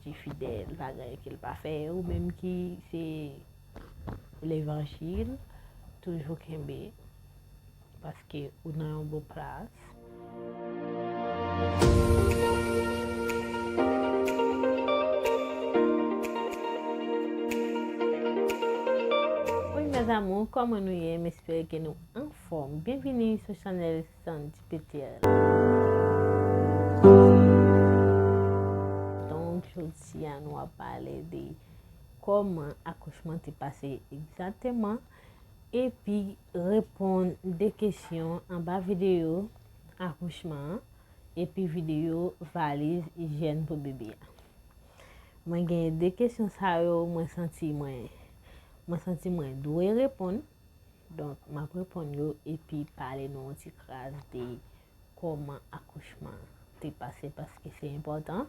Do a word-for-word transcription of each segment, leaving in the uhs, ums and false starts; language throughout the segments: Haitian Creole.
li fidèl, pa gen anyen ke l pa fè. Ou menm ki se levanjil, toujou kenbe, paske ou nan yon bon plas. Wi, mes amours, kòman nou ye? M espere ke nou anfòm. Byenvini sou chanèl Sandy Peter. Donk, jodi a, nou ap pale de kòman akouchman te pase egzakteman, epi reponn de kesyon anba videyo akouchman an, epi videyo valiz ijyèn pou bebe a. Mwen gen de kesyon sa yo, mwen santi mwen, mwen santi mwen dwe reponn. Donk, m ap reponn yo epi pale nou yon ti kras de kòman akouchman te pase, paske se enpòtan.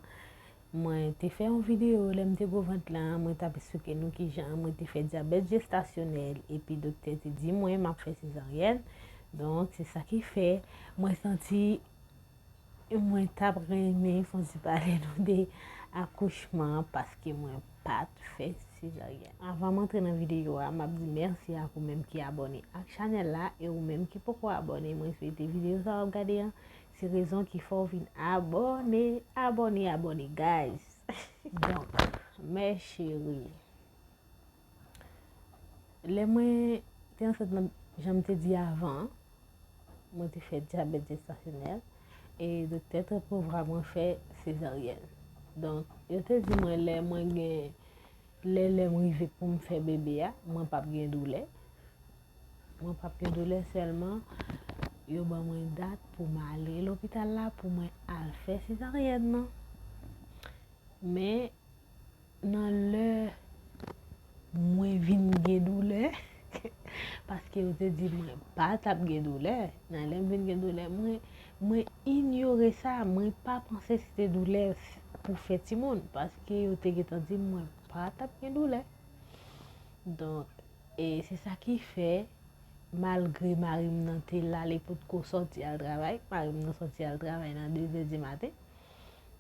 Mwen te fè yon videyo lè m te gwo vant la, mwen t ap esplike nou kijan mwen te fè dyabèt jestasyonèl, epi doktè te di mwen m ap fè sezaryèn. Donk, se sa ki fè mwen santi mwen t ap renmen fè yon ti pale nou de akouchman an, paske mwen pa t fè sezaryèn. Avan m antre nan videyo a, m ap di mèsi ak ou menm ki abòne ak chanèl la, e ou menm ki poko abòne, mwen swete videyo sa w ap gade an, se rezon ki fè w vin abòne, abòne, abòne, guys. Donk, mes chéries, lè mwen te ansent nan, jan m te di avan, mwen te fè dyabèt jestasyonèl, e doktè te prevwa mwen fè sezaryèn. Donk, yo te di mwen lè mwen gen, lè, lè m rive pou m fè bebe a, mwen p ap gen doulè. Mwen p ap gen doulè, sèlman yo ban mwen dat pou m ale lopital la pou mwen al fè sezaryèn nan. Men nan lè mwen vin gen doulè, paske yo te di mwen pa t ap gen doulè, nan lè m vin gen doulè, mwen, mwen inyore sa, mwen pa panse se te doulè pou fè timoun, paske yo te gentan di m mwen pa t ap gen doulè. Donk, e se sa ki fè, malgre mari m nan te la, li potko sòti al travay, mari m nan sòti al travay nan de zè di maten.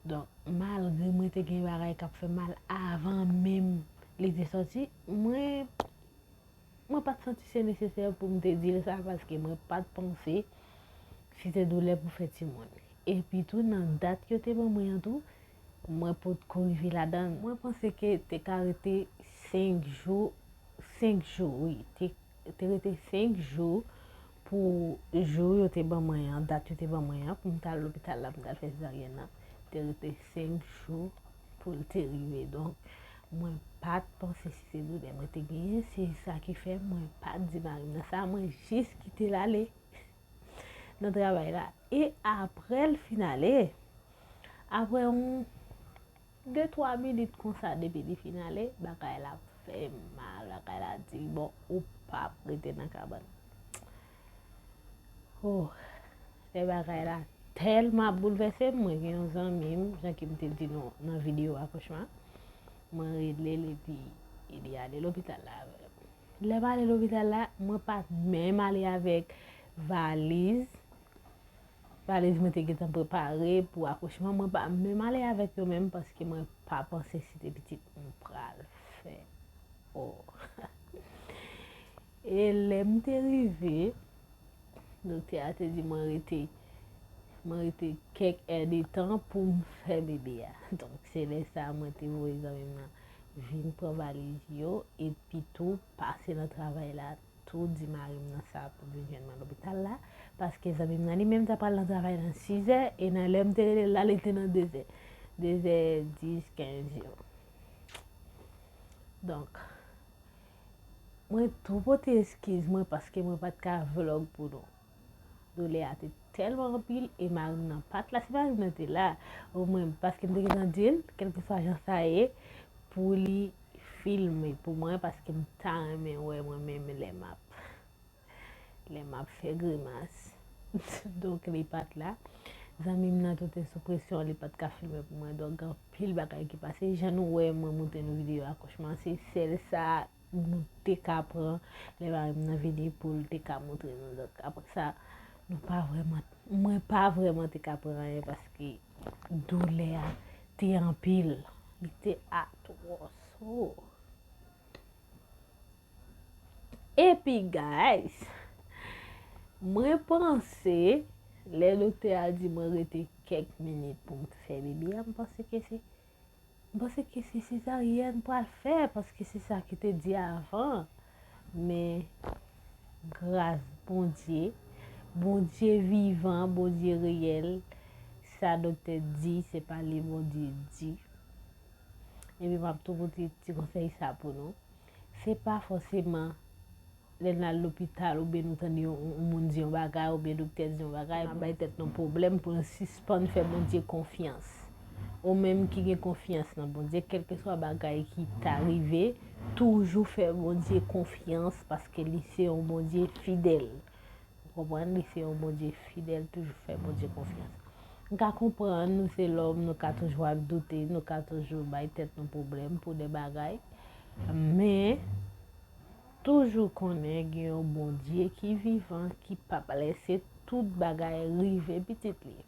Donk, malgre mwen te gen bagay k ap fè mal avan menm li te sòti, mwen, mwen pa t santi se nesesè pou m te di l sa, paske mwen pa t panse se te doulè pou fè timoun. Epi tou, nan dat yo te ban mwen an tou, mwen potko rive ladan l. Mwen panse ke te ka rete senk jou, senk jou, wi, te, te rete senk jou pou jou yo te ban mwen an, dat yo te ban mwen an, pou m t al lopital la, pou m t al fè sezaryèn nan. Te rete senk jou pou l te rive. Donk, mwen pa t panse se te doulè mwen te genyen, se sa ki fè mwen pa t di mari m nan sa, mwen jis kite l ale nan travay la. E apre l fin ale, apre yon de twa minit konsa, depi li fin ale, bagay la fè mal, bagay la di l, bon, ou p ap rete nan kabann. Oh, lè bagay la tèlman ap boulvèse m, mwen gen yon zanmi m, jan ke m te di nou nan videyo akouchman, mwen rele l epi li ale lopital la avè m. Lè m ale lopital la, mwen pa t menm ale avèk valiz. Valiz mwen te gentan prepare pou akouchman. Mwen pa menm ale avèk yo menm paske mwen pa panse se te pitit m pral fè. Oh. E lè m te rive, doktè a te di mwen rete, mwen rete kèk èdtan pou m fè bebe a. Donk, se lè sa a mwen te voye zanmi m nan vin pran valiz yo, epi tou pase nan travay la, tou di mari m nan sa pou l vin jwenn mwen lopital la, paske zanmi m nan li menm t ap pral nan travay nan sizè, e nan lè m te rele l la, li te nan dezè, dezè dis, kenz yo. Donk, mwen tou pote eskiz mwen paske mwen pa t ka vlog pou nou. Doulè a te tèlman anpil e mari m nan pa t la. Si mari m nan te la, omwen, paske m te gentan di l, kèlkeswa jan sa ye, pou li filme pou mwen, paske m ta renmen wè mwen menm lè m ap, lè m ap fè grimas. Donk, li pa t la. Zanmi m nan tou te sou presyon, li pa t ka filme pou mwen. Donk, gen anpil bagay ki pase. Jan nou wè mwen montre nou videyo akouchman, se sèl sa nou te ka pran, lè mari m nan vini pou l te ka montre nou. Donk, apre sa, nou pa vrèman, mwen pa vrèman te ka pran anyen paske doulè a te anpil. Li te atwòs. Oh. Epi, guys, mwen panse, lè doktè a di mwen rete kèk minit pou m fè bebe a, m panse ke se, m panse ke se sezaryèn pral fè, paske se sa ki te di avan. Men, gras Bondye, Bondye vivan, Bondye reyèl, sa doktè di, se pa li Bondye di. Epi m ap tou pote ti konsèy sa pou nou. Se pa fòseman lè n al lopital oubyen nou tande yon, yon moun di yon bagay oubyen doktè di yon bagay, n ap bay tèt nou pwoblèm pou nou sispann fè Bondye konfyans. Ou menm ki gen konfyans nan Bondye, kèlkeswa bagay ki ta rive, toujou fè Bondye konfyans paske li se yon Bondye fidèl. Ou konprann? Li se yon Bondye fidèl, toujou fè Bondye konfyans. M ka konprann nou se lòm, nou ka toujou ap doute, nou ka toujou bay tèt nou pwoblèm pou de bagay. Men, toujou konnen gen yon Bondye ki vivan, ki p ap lèse tout bagay rive pitit li.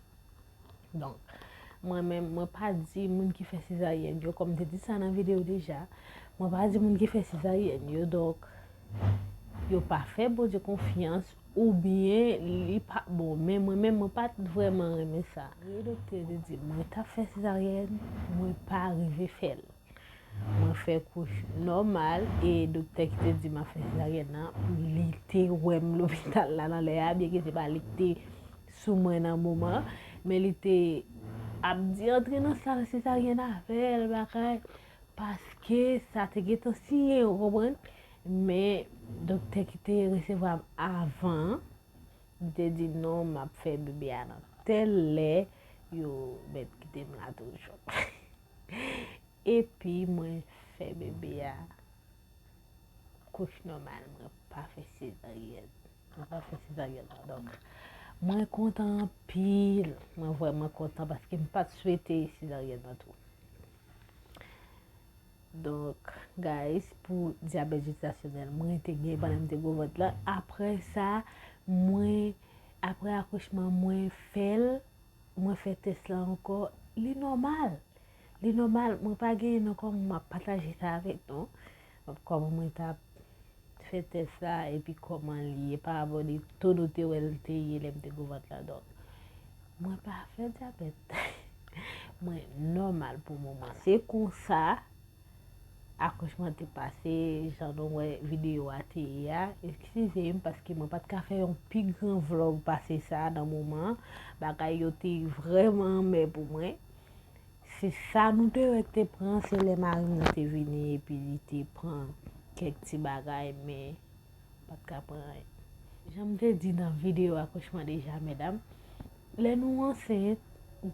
Donk, mwen menm, mwen pa di moun ki fè sezaryèn yo, kòm m te di sa nan videyo deja, mwen pa di moun ki fè sezaryèn yo, donk, yo pa fè Bondye konfyans, oubyen li pa bon. Men mwen menm, mwen pa t vrèman renmen sa. Lè doktè te di mwen t ap fè sezaryèn, mwen pa rive fè l. Mwen fè kouch nòmal e doktè ki te di m ap fè sezaryèn nan, li te wè m lopital la nan lè a, byenke se pa li ki te sou mwen nan moman, men li te ap di antre nan sal sezaryèn avè l, bagay, paske sa te gentan siyen, ou konprann? Men doktè ki te resevwa m avan, li te di non, m ap fè bebe a nan tèl lè, yo mèt kite m la toujou. Epi mwen fè bebe a kouch nòmal, mwen pa fè sezaryèn. Mwen pa fè sezaryèn nan. Donk, mwen kontan anpil. Mwen vrèman kontan paske m pa t swete sezaryèn nan tou. Donk, guys, pou dyabèt jestasyonèl, mwen te gen pandan m te gwo vant lan. Apre sa, mwen, apre akouchman, mwen fè l, mwen fè tès la ankò, li nòmal. Li nòmal, mwen pa genyen non, kòm m ap pataje sa avèk nou. Kòman mwen t ap fè tès la, epi kòman li ye, pa rapò de to nou te wè l te ye lè m te gwo vant la. Donk, mwen pa fè dyabèt. Mwen nòmal pou moman. Se konsa akouchman te pase, jan nou wè videyo a te ye a. Eskize m, paske mwen pa t ka fè yon pi gran vlòg pase sa nan moman an. Bagay yo te vrèman anmè pou mwen. Se sa nou te wè k te pran, se lè mari m nan te vini, epi li te pran kèk ti bagay, men pa t ka pran anyen. Jan m te di nan videyo akouchman deja, medam, lè nou ansent,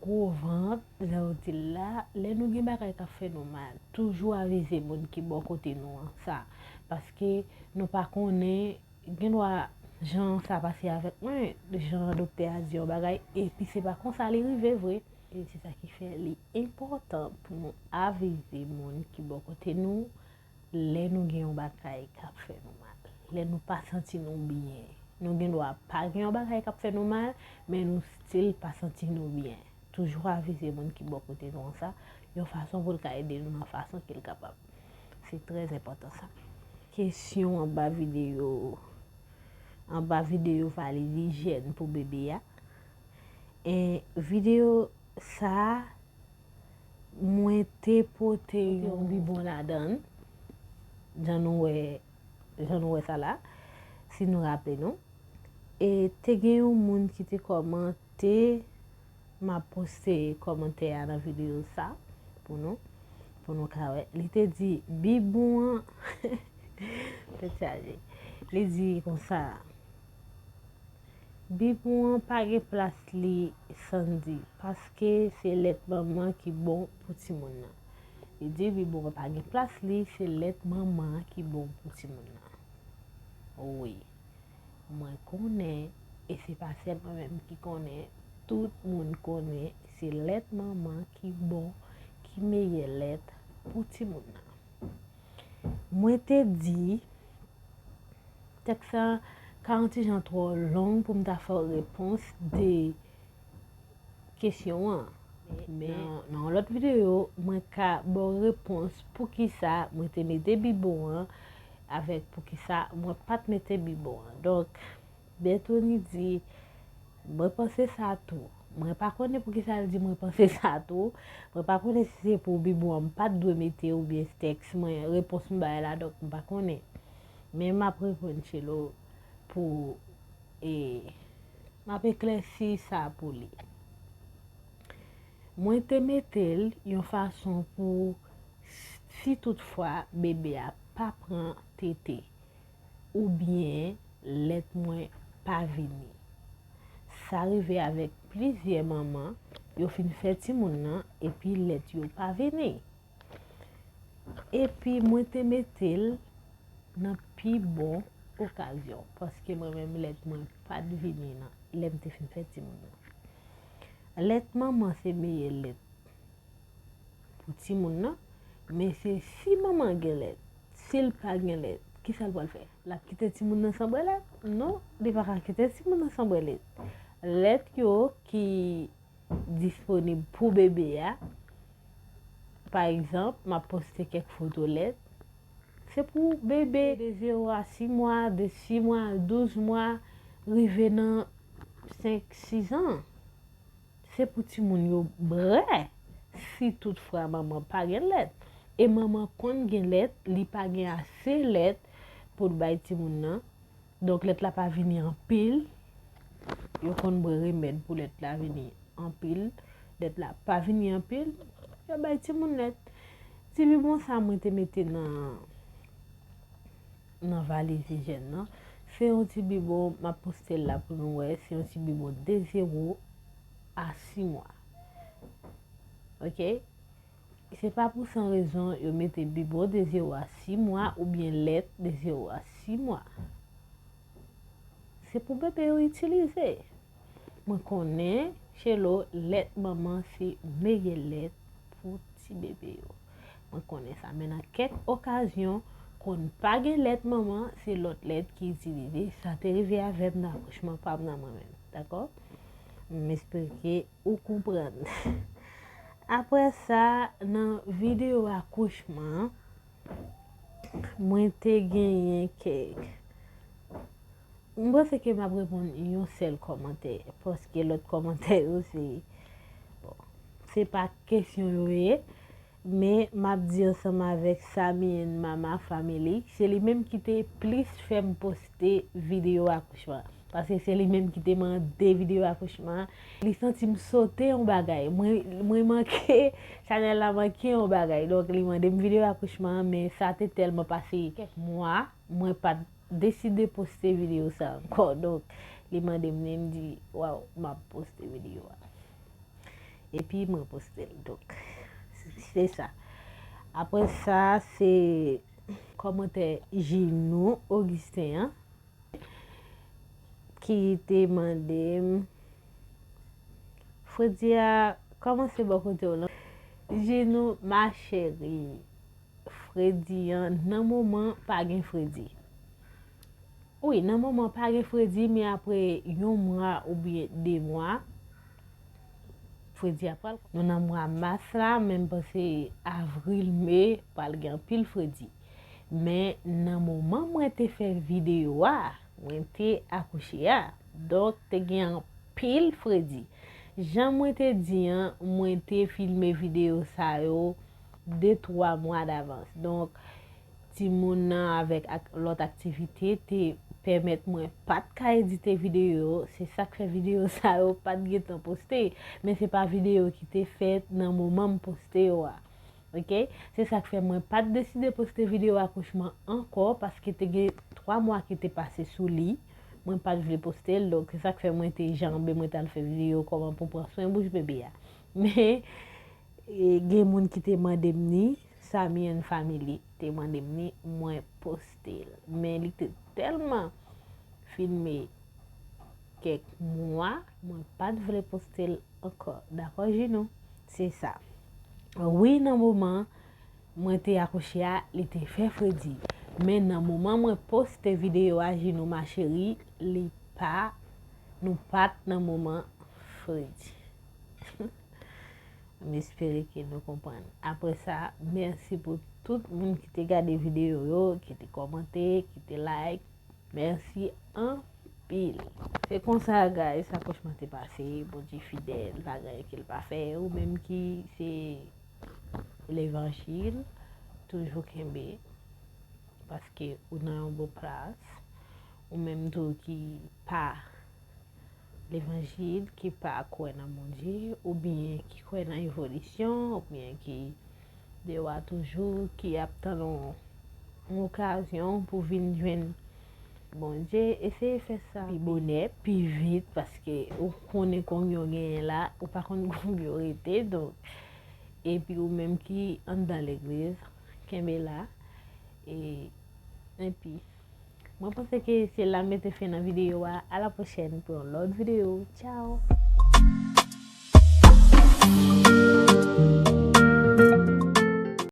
gwo vant, jan yo di l la, lè nou gen bagay k ap fè nou mal, toujou avize moun ki bò kote nou an sa. Paske nou pa konnen, gendwa jan sa pase avèk mwen, jan doktè a di yon bagay, epi se pa konsa li rive vre. E se sa ki fè li enpòtan pou nou avize moun ki bò kote nou, lè nou gen yon bagay k ap fè nou mal, lè nou pa santi nou byen. Nou gendwa pa gen yon bagay k ap fè nou mal, men nou still pa santi nou byen. Toujou avize moun ki bò kote nou an sa, yon fason pou l ka ede nou nan fason ke l kapab. Se trè enpòtan sa. Kesyon anba videyo, anba videyo valiz ijyèn pou bebe a. E videyo sa a, mwen te pote yon bibwon ladan l, jan nou wè, jan nou wè sa la, si nou raple nou. E te gen yon moun ki te kòmante, m ap poste kòmantè a nan videyo sa pou nou, pou nou ka wè. Li te di, bibwon an, tèt chaje. Li di konsa, bibwon an pa gen plas li, Sandy, paske se lèt manman ki bon pou timoun nan. Li di bibwon an pa gen plas li, se lèt manman ki bon pou timoun nan. Wi, mwen konnen, e se pa sèl mwen menm ki konnen, tout moun konnen, se lèt manman ki bon, ki meyè lèt pou timoun nan. Mwen te di, tèks la ka yon ti jan twò long pou m ta fè w repons de kesyon an. Men nan, nan yon lòt videyo, mwen ka ba w repons poukisa mwen te mete bibwon an avèk poukisa mwen pa t mete bibwon an. Donk, Bertony di, mwen panse sa tou. Mwen pa konnen poukisa l di mwen panse sa tou. Mwen pa konnen si se pou bibwon an m pa t dwe mete oubyen tèks mwen, repons m bay la, donk m pa konnen. Men m ap reponn Chelo pou, e, m ap eklèsi sa pou li. Mwen te mete l yon fason pou si toutfwa bebe a pa pran tete oubyen lèt mwen pa vini. Sa rive avèk plizyè manman, yo fin fè timoun nan epi lèt yo pa vini. Epi mwen te mete l nan pi bon okazyon, paske mwen menm lèt mwen pa t vini nan lè m te fin fè timoun nan. Lèt manman se meyè lèt pou timoun nan, men se si manman gen lèt, si l pa gen lèt, kisa l pral fè? L ap kite timoun nan san bwè lèt? Non, li pa ka kite timoun nan san bwè lèt. Lèt yo ki disponib pou bebe a, pa egzanp, m ap poste kèk foto lèt. Se pou bebe de zewo a sis mwa, de sis mwa a douz mwa, rive nan senk, sis an. Se pou timoun yo bwè si toutfwa manman pa gen lèt. E manman konn gen lèt, li pa gen ase lèt pou l bay timoun nan. Donk, lèt la pa vini anpil. Yo konn bwè remèd pou lèt la vini anpil. Lèt la pa vini anpil, yo bay timoun lèt. Ti bibwon sa mwen te mete nan, nan valiz ijyèn nan. Se yon ti bibwon, m ap poste l la pou nou wè. Se yon ti bibwon de zewo a sis mwa. Oke? Se pa pou san rezon yo mete bibwon de zewo a sis mwa oubyen lèt de zewo a sis mwa. Se pou bebe yo itilize. Mwen konnen, Chelo, lèt manman se meyè lèt pou ti bebe yo. Mwen konnen sa, men nan kèk okazyon, konn pa gen lèt manman, se lòt lèt ki itilize. Sa te rive avè m nan akouchman pa m nan mwen menm, dakò? M espere ke ou konprann. Apre sa, nan videyo akouchman, mwen te genyen kèk, m panse ke m ap reponn yon sèl kòmantè, paske lòt kòmantè yo se, bon, se pa kesyon yo ye, men m ap di ansanm avèk Sami and Mama Family, se li menm ki te plis fè m poste videyo akouchman. Paske se li menm ki te mande videyo akouchman an. Li santi m sote yon bagay. Mwen, mwen manke, chanèl la manke yon bagay. Donk, li mande m videyo akouchman an, men sa te tèlman pase kèk mwa, mwen pa t deside poste videyo sa ankò. Donk, li mande m, li m di, waw, m ap poste videyo a. Epi mwen poste l. Donk, se sa. Apre sa, se kòmantè Jinou Augustin an ki te mande m, fredi a kòmanse bò kote w lan. Jinou, ma chérie, fredi an, nan moman, pa gen fredi. Wi, nan moman, pa gen fredi, men apre yon mwa oubyen de mwa, fredi a pral. Nou nan mwa mas la, men m panse avril, me, pral gen anpil fredi. Men nan moman mwen te fè videyo a, mwen te akouche a. Donk, te gen anpil fredi. Jan mwen te di an, mwen te filme videyo sa yo de, twa mwa davans. Donk, timoun nan avèk ak, lòt aktivite te pèmèt mwen pa t ka edite videyo yo. Se sa k fè videyo sa yo pa t gentan poste. Men se pa videyo ki te fèt nan moman m poste yo a. Oke? Se sa k fè mwen pa t deside poste videyo akouchman ankò, paske te gen twa mwa ki te pase sou li. Mwen pa t vle poste l, donk se sa k fè mwen te janbe, mwen t al fè videyo kòman pou pran swen bouch bebe a. Men, e, gen moun ki te mande m ni, Sami and Family te mande m ni, mwen poste l. Men li te tèlman filme kèk mwa, mwen pa t vle poste l ankò. Dakò, Jinou? Se sa. Wi, nan moman mwen te akouche a, li te fè fredi. Men nan moman mwen poste videyo a, Jinou ma chérie, li pa, nou pa t nan moman fredi. M espere ke nou konprann. Apre sa, mèsi pou tout moun ki te gade videyo yo, ki te kòmante, ki te like. Mèsi anpil. Se konsa, guys, akouchman te pase. Bondye fidèl, pa gen anyen ke l pa fè. Ou menm ki se levanjil, toujou kenbe, paske ou nan yon bon plas. Ou menm tou ki pa levanjil, ki pa kwè nan Bondye, oubyen ki kwè nan evolisyon, oubyen ki deyò a toujou, ki ap tann yon, yon okazyon pou vin jwenn Bondye, eseye fè sa pi bonè, pi vit, paske ou konnen kong yo genyen la, ou pa konn kong yo rete, donk, epi ou menm ki anndan legliz, kenbe la, e, epi, mwen panse ke se la m mete fen nan videyo a. A la pwochèn pou yon lòt videyo. Tchao!